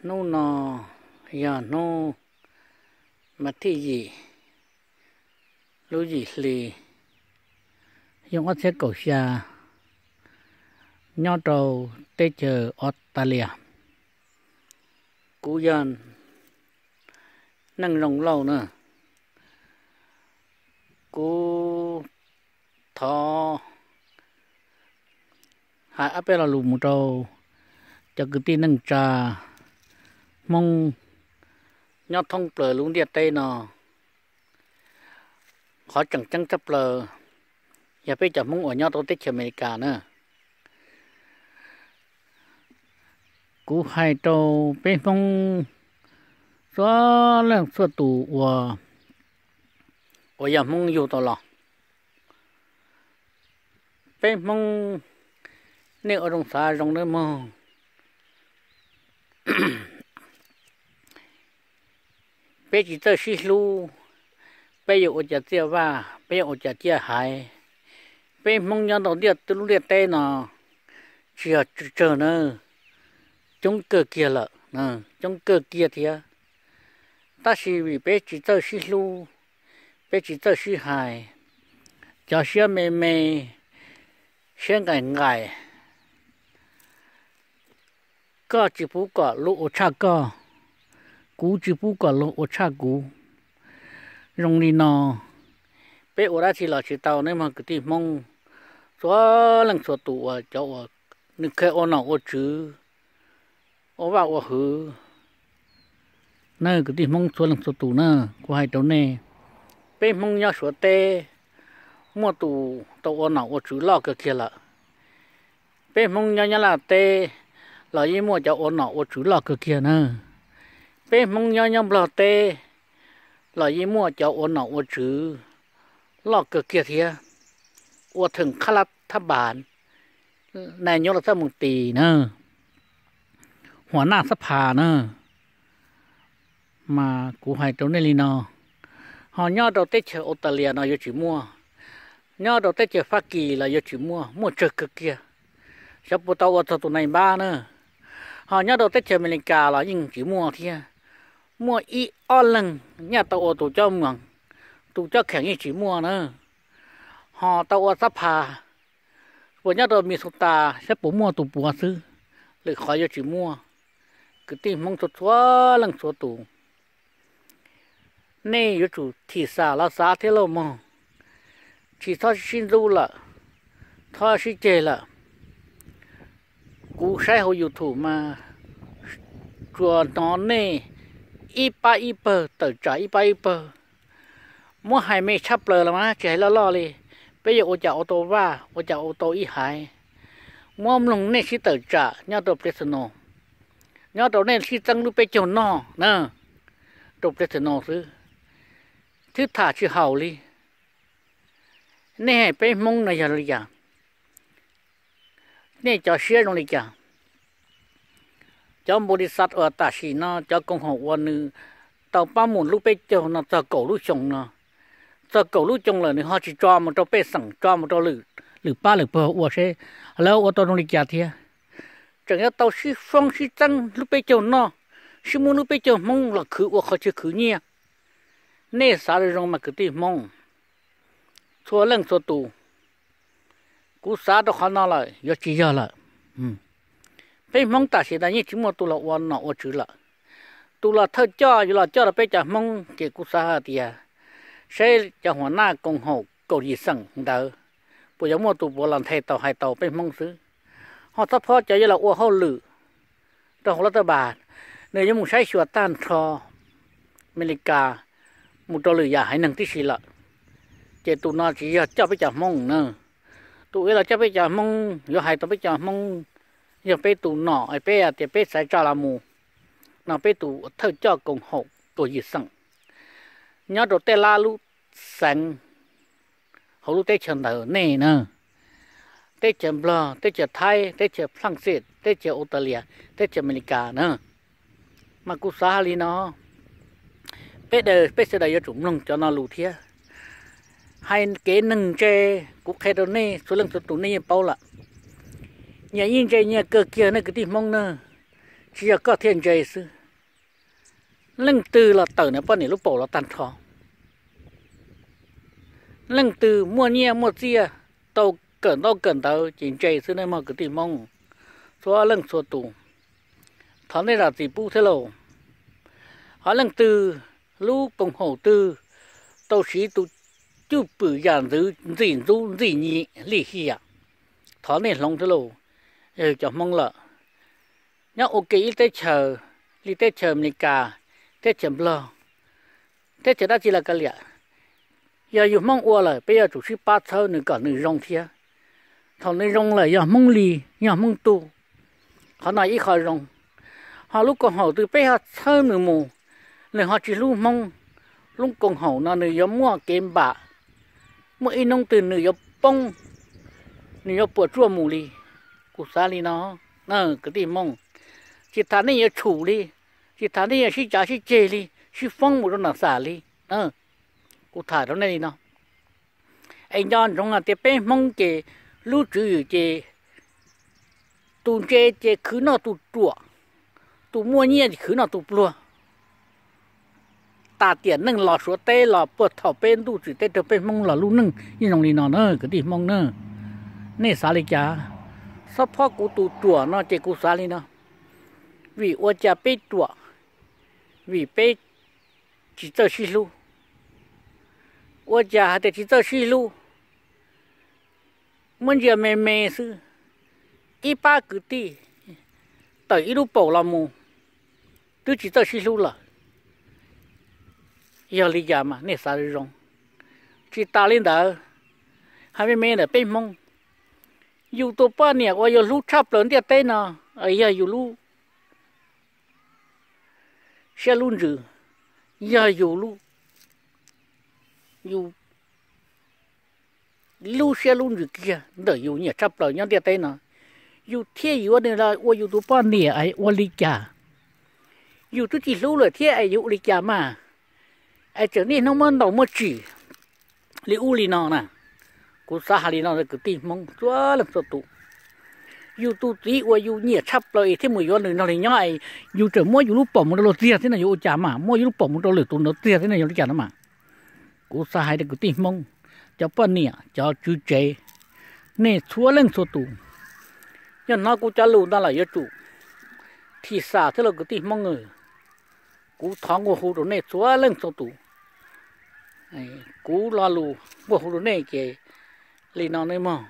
Hnub no yog hnub mas thib yim lub yim hli xyoo ob txhiab kaum xya, nyob rau teb chaws Australia. Kuv yog Neej Zoo Lauj na. Kuv thov hais ob peb lo lus mus rau cov kwv tij neej tsa Hmoob nyob thoob plaws lub ntiaj teb no. Qhov tseem ceeb tshaj plaws yog peb cov Hmoob uas nyob rau teb chaws Amelikas na. Kuv hais rau peb Hmoob txhua leej txhua tus uas, uas yog Hmoob yug tau los, peb Hmoob nej ua zoo xav zoo nawb mog. Peb tsis txawj sib hlub, peb yuav ua cas txiaj vaj, peb yuav ua cas ciaj haiv. Peb Hmoob nyob ntau ntiaj lub ntiaj teb no tsis yog tsawg tsawg na, coob kawg kiag lawm, coob kawg kiag thiab. Tab sis vim peb tsis txawj sib hlub, peb tsis txawj sib hais, cov siab me me, siab nqaim nqaim, koj tsis pub kom luag ua tshaj koj, kuv tsis pub kom luag ua tshaj kuv. Zoo li no, peb ua dab tsi los tsis tau nawb mog kwv tij Hmoob txhua leej txhua tus uas cov uas nws kheev ua nom ua tswv, ua vaj ua hwv na, kwv tij Hmoob txhua leej txhua tus na. Kuv hais rau nej, peb Hmoob nyob Suav teb muaj tus tau ua nom ua tswv loj kawg kiag lawm. Peb Hmoob nyob Nyab Laj teb los yeej muaj cov ua nom ua tswv loj kawg kiag na. Peb Hmoob nyob nyob Nplog teb los yeej muaj cov ua nom ua tswv loj kawg kiag thiab. Ua theem khab lab thab npas, nais nyob los txaj mus tis na, huam naj xab phas na. Mas kuv hais rau nej li no, ho nyob rau teb chaws Australia no yuav tsis muaj, nyob rau teb chaws Fab Kis los yuav tsis muaj, muaj tsawg kawg kiag. Xyov puas tau ua txog tus nais npab na. Ho nyob rau teb chaws Amelikas los yeej tsis muaj thiab. Muaj ib ob leeg nyaj tau ua tus cob moos, tus cob kheem yeej tsis muaj na. Ho tau ua xab phas, puas nyob rau Minnesota saib puas muaj tus puav xwb, lwm qhov yuav tsis muaj. Kwv tij Hmoob txhua txhua leej txhua tus, nej yuav tsum thim xam los xav thiab lauj mog. Tsis txhob sib ntxub lawm, txhob sib ceg lawm. Kuv saib hauv YouTube mas tsuas hnov nej ib pab ib pawg tawm tsam ib pab ib pawg. Muab hais me tshaj plaws los mas tsis hais loj loj li, peb yuav ua cas ua tau vaj, ua cas ua tau ib haiv. Muab mloog nej sib tawm tsam nyob rau Fresno, nyob rau nej sib txeeb lub peb caug noj na, rau Fresno xwb, twb tham tsis haum li. Nej hais peb Hmoob no yog li cas? Nej cov siab zoo li cas? Cov npau li xav uas tam sim no cov koom haum uas nws tau pab mus lub peb caug no txog kaum lub xyoo no, txog kaum lub xyoo lawm nws ho tsis tso mus rau pej xeem, tso mus rau lwm pab lwm pawg ua seb lawv ua tau zoo li cas thiab. Tseem yuav tau sib foob sib txeeb lub peb caug noj, sib muab lub peb caug Hmoob los khwv ua qhov chaw khwv nyiaj. Nej xav zoo zoo mas kwv tij Hmoob txhua leej txhua tus, kuv xav rau qhov no lawm yuav tsis yog lawm. Peb Hmoob tam sim no yeej tsis muaj tus los ua nom ua tswv lawm. Tus los thawj coj yuav los coj rau peb cov Hmoob ces kuv xav hais tias saib cov huam naj koom haum kaum yim xeem ntawd puas yuav muaj tus puav los nthe tau hais tau peb Hmoob xwb. Ho txhob phob cov yuav los ua hauj lwm rau hauv lab tab pas, nws yuav mus saib xyuas tag nrho Amelikas mus rau lwm yam haiv neeg tib si lawm. Ces tus no tsis yog coj peb cov Hmoob na. Tus uas los coj peb cov Hmoob yuav hais tau peb cov Hmoob yog peb tus nom es peb hais tias peb xaiv tsa los mus no, peb tus thawj coj koom haum kaum yim xeem nyob rau tej lab lub xeev hauv lub teb chaws ntawm nej na, teb chaws Nplog, teb chaws Thaib, teb chaws Flaxis, teb chaws Australia, teb chaws Amelikas na. Mas kuv xav hais li no, peb daws peb sawv daws yuav tsum mloog cov no lus thiab. Hais kev neeg ntse, kuv qhia rau nej txhua leej txhua tus nej yeej paub lawm. Nyias yeej ntse nyias kawg kiag nej kwv tij Hmoob na. tsis yog koj thiaj ntse xwb, leej twg los tawm nws poj niam lub paum los tag nrho. Leej twg muaj nyiaj muaj txiaj, tau kawm ntaub kawm ntawv ces ntse xwb nej mog kwv tij Hmoob, txhua leej txhua tus. Thov nej zam txim pub thiab lauj. Ho leej twg lub koom haum twg tau siv tus cwj pwm yam ntxwv ntxim ntxub ntxim nyim lim hiam, thov nej hloov thiab lauj. Yog cov Hmoob lawm, nyob ua ke ib teb chaws li teb chaws Amelikas, teb chaws Nplog, teb chaws dab tsi los kav liam, yog yus Hmoob ua lawm peb yuav tsum sib pab txhawb nws kom nws zoo thiab. Thaum nws zoo lawm yog Hmoob li, yog Hmoob tug, qhov no ib qho zoo. Ho lub koom haum twg peb ho txhawb nws mus, nws ho tsis hlub Hmoob, lub koom haum no nws yuav muaj kev npam, muaj ib hnub twg nws yuav poob, nws yuav puas tsuaj mus li. Kuv xav li no, kwv tij Hmoob, tsis tas nej yuav tshum li, tsis tas nej yuav sib cav sib ceg li, sib foob mus rau nram xam li. Kuv tham rau nej li no, es nco ntsoov hais tias peb Hmoob ces lub tswv yim ces tus ntse ces khwv noj tus ruam, tus muaj nyiaj ces khwv noj tus pluag. Tas tiam neej los Suav teb los puag thaum peb ntuj tsim teb rau peb Hmoob los lub neej yeej zoo li no na kwv tij Hmoob na. Nej xav li cas? Xob phob kuv tus ruam no ces kuv xav li no, vim ua cas peb ruam? Vim peb tsis txawj sib hlub. Ua cas hais tias tsis txawj sib hlub? Muab ntsia me me xwb, ib pab kwv tij tawm ib lub paum los mus twb tsis txawj sib hlub lawm. Yog li cas mas nej xav zoo? Tsis tas li ntawd, hais me me ntawm peb Hmoob, yus tus poj niam uas yus hlub tshaj plaws ntiaj teb no, yog yus lub siab lub ntsws, yog yus lub, yus lub siab lub ntsws kiag ntawm yus nyiam tshaj plaws nyob ntiaj teb no, yus thiaj yuav nws los ua yus tus poj niam es ua li cas? Yus twb tsis hlub lawm thiab es yuav ua li cas mas? Es tseem niaj hnub muab ntaus muab tsim li ub li no na. Kuv xav hais li no kwv tij Hmoob txhua leej txhua tus, yus tus txiv uas yus nyiam tshaj plaws es thiaj mus yuav nws nrog li nyob es yus tseem muab yus lub paum mus rau luag txiag thiab no yuav ua cas mas? Muab yus lub paum mus rau lwm tus ntawd txiag thiab no yuav li cas no mas? Kuv xav hais rau kwv tij Hmoob, cov poj niam cov tswv tsev, nej txhua leej txhua tus, yog hnov kuv cov lus ntawd lawm yuav tsum thim xam thiab lauj kwv tij Hmoob. Kuv thov nqua hu rau nej txhua leej txhua tus, kuv lo lus nqua hu rau nej ces li no nej mog.